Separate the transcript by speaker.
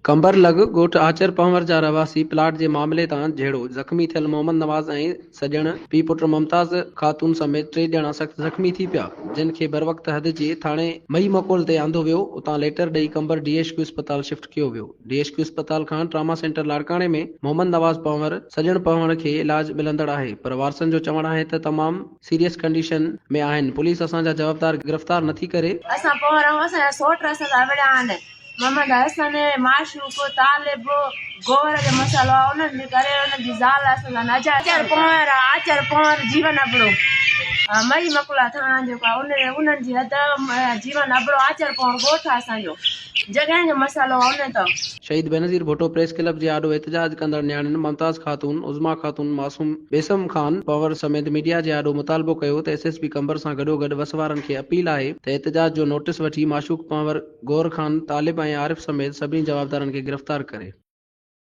Speaker 1: قمبر لڳ ڳوٺ آچر پنهور جا رهواسي پلاٽ جي معاملي تان جهيڙو، زخمي ٿيل محمد نواز ۽ سڄڻ، پيء پٽ ممتاز خاتون سميت ٽي ڄڻا سخت زخمي ٿي پيا، جن کي بروقت حد جي ٿاڻي مئي مڪول تي آندو ويو، اتان ليٽر ڏئي قمبر ڊي ايڇ ڪيو اسپتال شفٽ ڪيو ويو، ڊي ايڇ ڪيو اسپتال کان ٽراما سينٽر لاڙڪاڻي ۾ محمد نواز پنهور، سڄڻ پنهور کي علاج ملندڙ آهي پر وارثن جو چوڻ آهي ته تمام سيريس ڪنڊيشن ۾ آهن، پوليس اسان جا جوابدار گرفتار نٿي ڪري.
Speaker 2: اسان پنهور آهيون، اسان جا سوٽ اسان سان وڙهيا آهن. محمد حسن، معشوق، طالب، گوهر جو مسئلو آ انهن جي ڪري انهن جي زال اسان سان ناجائز آچر پنهور آ آچر پنهور جيون ابڙو مئي مڪلا ٿاڻا جيڪو آ انهن جي حد جيون ابڙو آچر پنهور ڳوٺ آ اسان جو جڳهين جو مسئلو آ ان تان.
Speaker 1: شهيد بينظير ڀٽو پريس ڪلب جي آڏو احتجاج ڪندڙ نياڻين ممتاز خاتون، عظميٰ خاتون، معصوم بيسم خان پنهور سميت ميڊيا جي آڏو مطالبو ڪيو ته ايس ايس پي قمبر سان گڏوگڏ وس وارن کي اپيل آهي ته احتجاج جو نوٽيس وٺي معشوق پنهور، گوهر خان، طالب ۽ عارف سميت سڀني جوابدارن کي گرفتار ڪري.